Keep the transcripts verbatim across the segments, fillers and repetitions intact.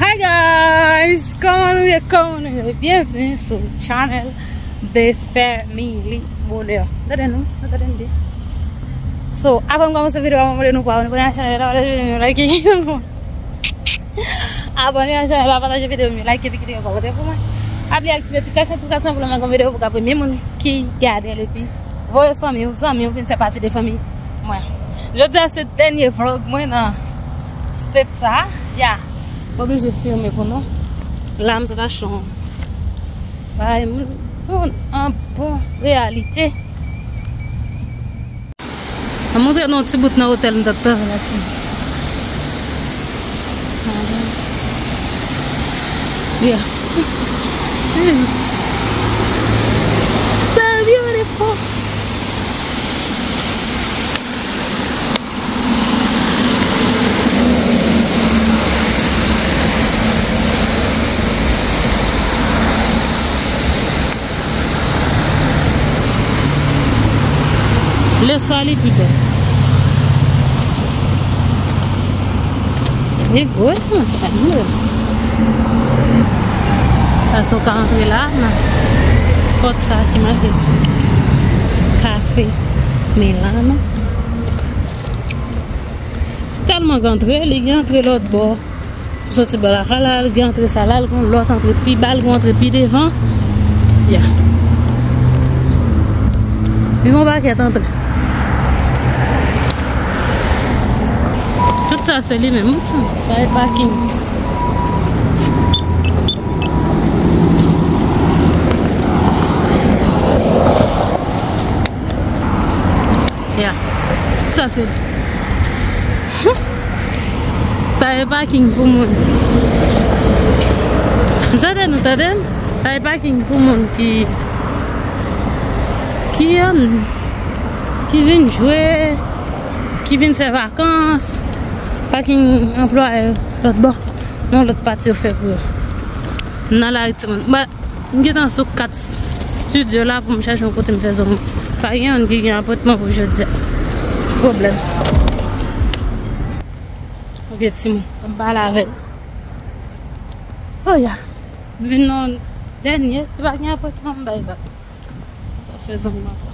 Hi guys! Kòman nou ye? Kòman nou ye? Byenveni sou channel de Family Bonheur. Tande nou? Nou tande m byen? So, avan m kòmanse videyo a, mwen mande nou pou abòne a channel la, pataje videyo, like. Abòne a channel la, pataje videyo, like epi kite yon kòmantè pou mwen. Pa bliye aktive ti klòch notifikasyon pou lè m lage yon videyo pou w ka premye moun ki gade l epi voye fanmi w, zanmi w vin fè pati de fanmi mwen. Jodi a se dènye vlog mwen nan state sa. Ya. M oblije filme pou nou. La m sot achte yon bagay, m, se yon, an bon reyalite. Mwen montre nou yon ti bout nan otèl m t ap travay la, ti. Yeah. It's so beautiful. Leswa li pi bèl. Li gwo, tou. Paske w ka antre la, nan pòt sa ki make Café Milano. Tèlman gen antre, li gen antre lòt bò. Ou soti bò lakay la, al gen antre sa la, al gen lòt antre pi ba, al gen antre pi devan. Ya. Li gen yon pakèt antre. Tout sa se li menm, wi, sa e pakin. Ya. Sa se. Sa e pakin pou moun. M swete nou tande m. Sa e pakin pou moun ki, ki ann, ki vin jwe, ki vin fè vakans. Pakin anplwaye lòt bò. Non, lòt pati yo fè pou yo. M nan lari timoun. M gentan sou kat studio la pou m chache yon kote m fè zong. Pa gen youn ki gen apwentman pou jodi a. Pwoblèm. Ok, timoun. M pale avè l. Oh, ya. M vin nan dènye. Si pa gen apwentman, m bay vag. M pa fè zong ankò.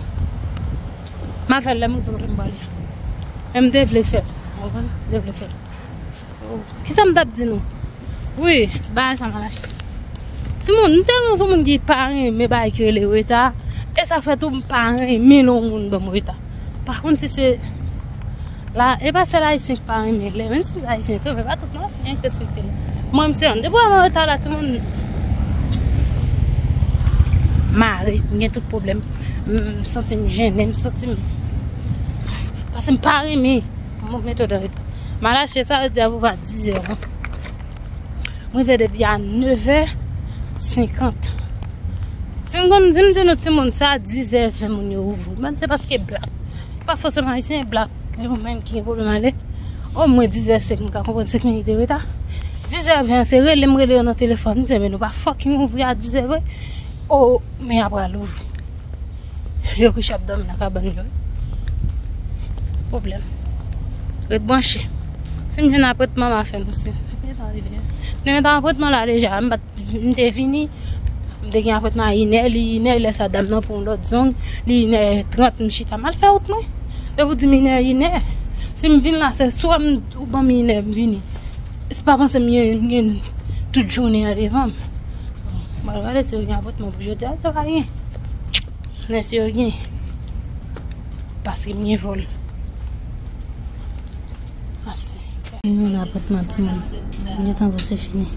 M a fè l lè m rive kote m prale. Men m te vle fè l. Ou konprann? M te vle fè l. Kisa m t ap di nou? Wi, bagay sa m al achte. Timoun, m tèlman se yon moun ki pa renmen bagay ki rele reta. E sa fè tou m pa renmen lè yon moun ban m reta. Pa kont si se la, e pa sèl Ayisyen ki pa renmen lè, menm si se Ayisyen tou, men pa tout non, gen k respekte l. Mwen, m se yon, depi w wè m an reta la, timoun, mare, m gen tout pwoblèm. M santi m jennen, m santi m, paske m pa renmen. Mwen mete w nan rit. M al achte sa, yo di a pou va dizè an. Mwen rive depi a nevè senkant. Si m konn, si m di nou timoun sa, dizè ven moun yo ouvri. Men se paske blak. Pa fòseman ayisyen, blak yo menm ki gen pwoblèm ale. Omwen dizè senk, m ka konprann senk minit de reta. Dizè ven an, se rele m rele yo nan telefòn. M di, men nou pa fucking ouvri a dizè vre. O, men apre al ouvri. Yo kouche ap dòmi nan kabann yo. Pwoblèm. Ret branche. Si m jwenn apwentman, m a fè nou siy. Gentan rive. M te met apwentman la deja. M pa t, m te vini. M te gen apwentman a inè, li inè, lè sa dam nan pran yon lòt zong. Li inè trant, m chita. M al fè wout mwen. Depi w di m inè, inè. Si m vin la, se swa m, ou ban m inè, m vini. Se pa panse m gen, m gen tout jounen an devan m. M al gade si yo gen apwentman pou jodi a, si yo pa gen. Men si yo gen. Paske m gen vòl. Ase. Nou la apwentman timoun. M gentan pou se fini.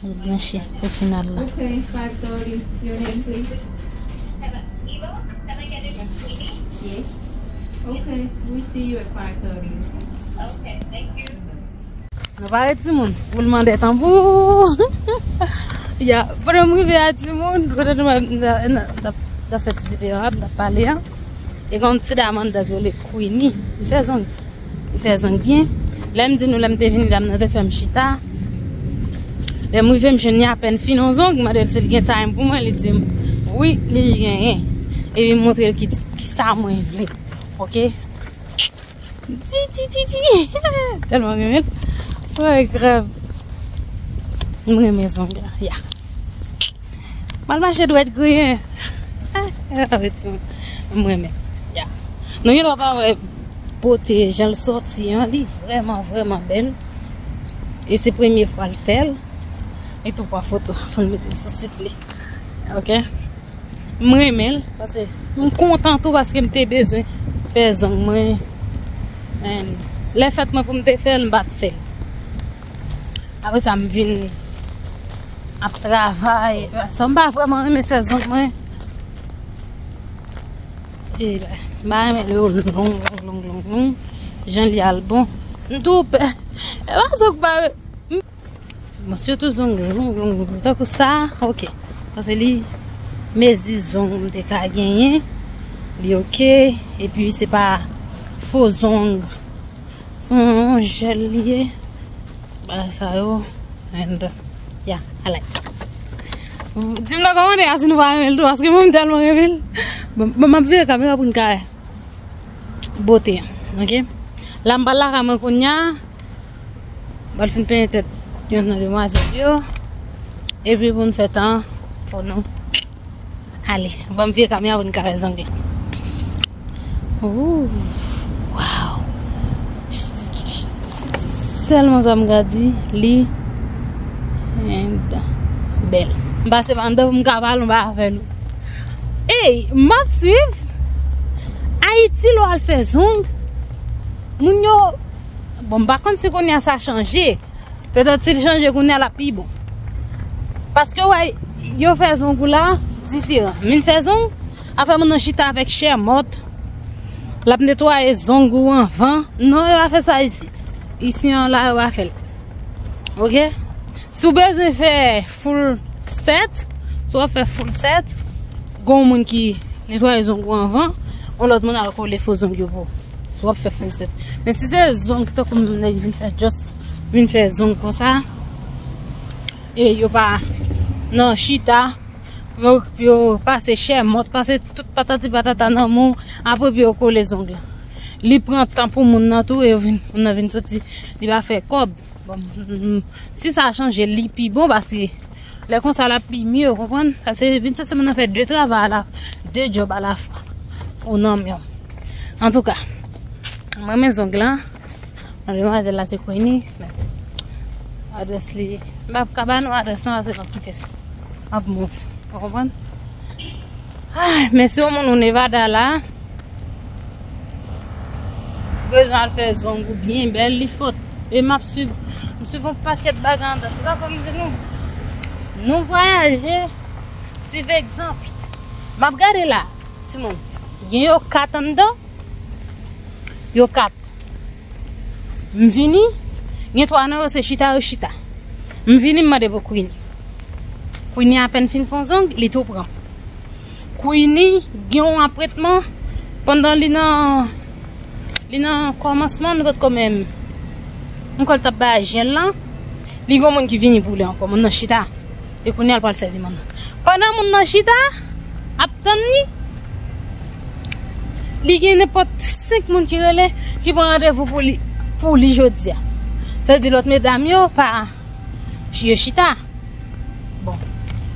Ret branche pou final la. Okay, five thirty. Your name, please? Yes. Okay, we see you at five thirty. Okay, thank you. Nou pare timoun, woulman dè tanbou. Ya, pandan m rive a timoun, pandan nou, m t ap fè ti videyo a, m t ap pale a. E gen yon ti dam anndan ki rele Queenie. Li fè zong. Li fè zong byen. Lè m di nou, lè m te vini, dam nan te fè m chita. Lè m rive, m jwenn li apèn fin yon zong, m mande l si l gen time pou mwen, li di m wi, li genyen. Epi m montre l ki, ki sa mwen vle. Ok? Ti, ti, ti, ti. Tèlman renmen l. Se pa grav. M renmen zong la, ya. M al mache dwèt griyen. Ah, ah, ah, ti moun. M renmen. Ya. Nou gen dwa pa wè bote jan l sòti an, li vrèman, vrèman bèl. E se premye fwa l fè l. Li tou pran foto pou l mete l sou sit li. Ok? M renmen l, paske m kontan tou paske m te bezwen fè zong mwen. And lè fèt mwen pou m te fè l, m pa t fè l. Apre sa, m vin ap travay. Sa m pa vrèman renmen fè zong mwen. E, m pa renmen lè yo long, long, long, long, long. Jan li al bon. M tou pè. E pa zong pa. Bon, sitou zong long, long, long, tankou sa, ok. Paske li mezi zong m te ka genyen. Li ok. Epi se pa fo zong. Se yon jèl li ye. Bagay sa yo. And, uh, yeah, I like. Di m nan kòmantè a si nou pa renmen l tou, paske mwen m tèlman renmen l. Bon, bon, m ap vire kamera pou n ka wè bote an, ok? La m pral lakay mwen kounye a. M pral fin penyen tèt yonn nan demwazèl yo. Epi pou n fè tan pou nou ale. Ban m vire kamera pou n ka wè zong li. Ooh, wow. Sèlman sa m ka di, li and bèl. M pase pa anndan pou m ka pale anba avè nou. Ey, m ap swiv. Ayiti, lè w al fè zong, moun yo, bon, m pa konn si kounye a sa chanje. Petèt si l chanje kounye a l ap pi bon. Paske w wè, yo fè zong ou la diferan. M vin fè zong, afè moun nan chita avèk chè mòt. L ap netwaye zong ou anvan. Non, yo pa fè sa isi. Isi an la, yo pa fè l. Ok? Si w bezwen fè full set, si w ap fè full set, gon moun ki netwaye zong ou anvan, yon lòt moun al kole fo zong yo pou ou. Si w ap fè full set. Men si se zong tankou m nèg vin fè just, vin fè zong konsa, e yo pa nan chita, yo, yo pase chè mòt, pase tout patati patata nan men w, apre pou yo kole zong lan. Li pran tan pou moun nan tou, e yo vin, moun nan vin soti, li pa fè kòb. Bon, mm, si sa chanje, li pi bon, paske lè konsa l ap pi mye, ou konprann? Paske vin sèche moun nan fè de travay a la, de djòb a la fwa pou nanm yo. Antouka, mwen renmen zong lan. Demwazèl la se Queenie, men adrès li, m p ap ka ba nou adrès lan, paske m ap kite sa. M ap move. Ou konprann? Ay, men si yon moun ou Nevada la, bezwen al fè zong ou byen bèl, li fòt. E m ap swiv, m swiv yon pakèt bagay anndan. Se pa fò m di nou, nou vwayaje, swiv egzanp. M ap gade la, timoun. Gen yo kat anndan, yo kat. M vini, gen twa nan yo se chita yo chita. M vini, m mande pou Queenie. Queenie apèn fin fon zong, li tou pran. Queenie gen yon apretman pandan li nan, li nan kòmansman, nou potko menm. M kwè l t ap bay jèl lan. Li gen yon moun ki vini pou li ankò, moun nan chita. E kounye a l pral sèvi moun nan. Pandan moun nan chita, ap tann li, li gen nenpòt senk moun ki rele, ki pran randevou pou li, pou li jodi a. Sa vle di lòt medam yo pa, yo chita. Bon.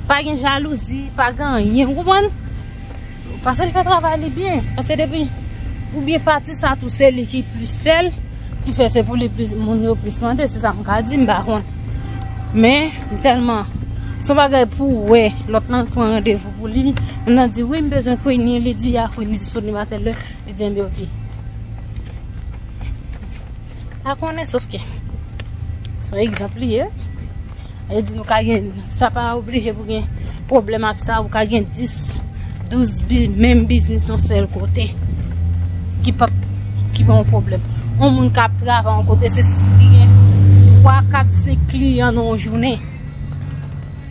Pa gen jalouzi, pa gen anyen, ou konprann? Paske l fè travay li byen. Paske depi ou byen pati sa tou, se li ki plis fè l, ki fè se pou li plis, moun yo plis mande, se sa m ka di, m pa konn. Men, m tèlman, se yon bagay pou w wè, lòt lan pran randevou pou li, moun nan di, "Wi, m bezwen Queenie," li di, "A, Queenie disponib a tèl lè," li di, "Enben, oke." Pa konnen, sofke se yon egzanp li ye. Yo di nou ka gen, sa pa oblije pou gen pwoblèm ak sa, ou ka gen dis, douz bi-, menm biznis yon sèl kote ki p ap, ki pa yon pwoblèm. Yon moun k ap travay yon kote, se si li gen twa, kat, senk kliyan nan yon jounen.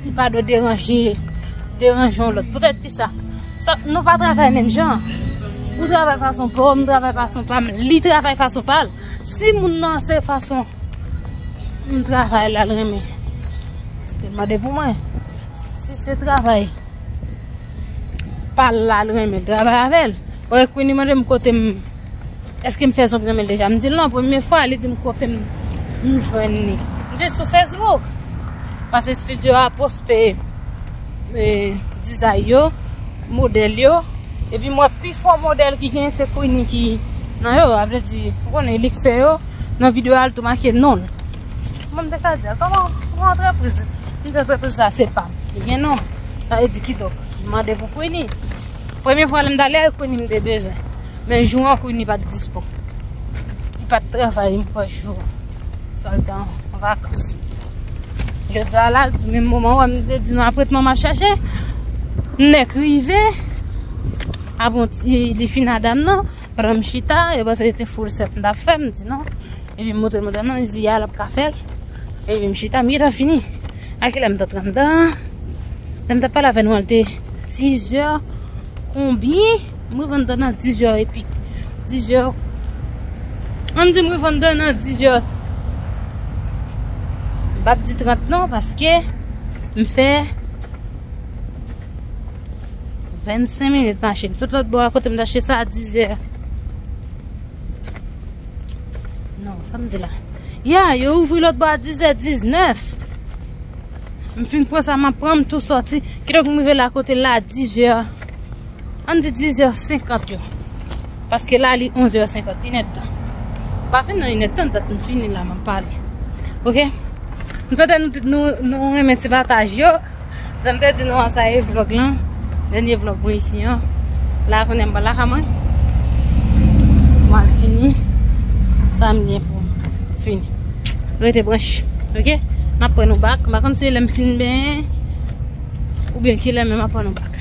Li pa dwe deranje, deranje yon lòt. Poutèt ki sa? Sa, nou pa travay menm jan. Ou travay fason pa w, m travay fason pa m, li travay fason pa l. Si moun nan se fason m travay la, l renmen. Se te mande pou mwen. Si se travay pa l la, l renmen, l travay avè l. Wè, Queenie mande m kote m, èske m fè zong nan men l deja. M di l non, premye fwa, li di m kote m, m jwenn li. M di l sou Facebook. Pase estidyo a poste, eh, dizay yo, modèl yo. Epi m wè pi fò modèl ki gen se Queenie ki nan yo. A vle di, ou konnen li k fè yo. Nan videyo a, l tou make non l. Mwen m te ka di, kòman, kòman antrepriz? M di antrepriz sa se pa m. Li gen non. Sa vle di kidonk, m mande pou Queenie. Premye fwa lè m t ale, Queenie m te bezwen. Men jou an Queenie pa t dispo. Li pa t travay, m kwè jou. Sa l te an vakans. Jodi a la, menm moman wè m te di nou apretman m ap chache. Nèk rive. Apre yon ti, li fin a dam nan. Pandan m chita, yo panse se te full set m t ap fè, m di non. Epi m montre l, montre l, non, li di ya l ap ka fè l. Epi m chita, m gentan fini. A kilè m t antre anndan? Lè m t ap pale avè nou an, l te dizè konbyen? M rive anndan nan dizè epi. Dizè. Ann di m rive anndan nan dizè. M p ap di trant non, paske m fè vennsenk minit mache. M sot lòt bò a kote m t achte sa a dizè. Non, sa m di la. Ya, yo ouvri lòt bò a dizè diznèf. M fin pran sa, m ap pran, m tou sòti. Kidonk m rive la kote la a dizè. Ann di dizè senkant yo. Paske la li onzè senkant, inèdtan. Pa fin nan inèdtan, dat m fini la, m ap pale. Oke? M swete nou, nou, nou renmen ti pataj yo. Jan m te di nou an, sa e vlòg lan. Dènye vlòg mwen isi an. La kounye a m pral lakay mwen. Mwen al fini sa m gen pou m fini. Rete branche, oke? M ap pran nou back. M pa konn si lè m fin benyen oubyen kilè, men m ap pran nou back.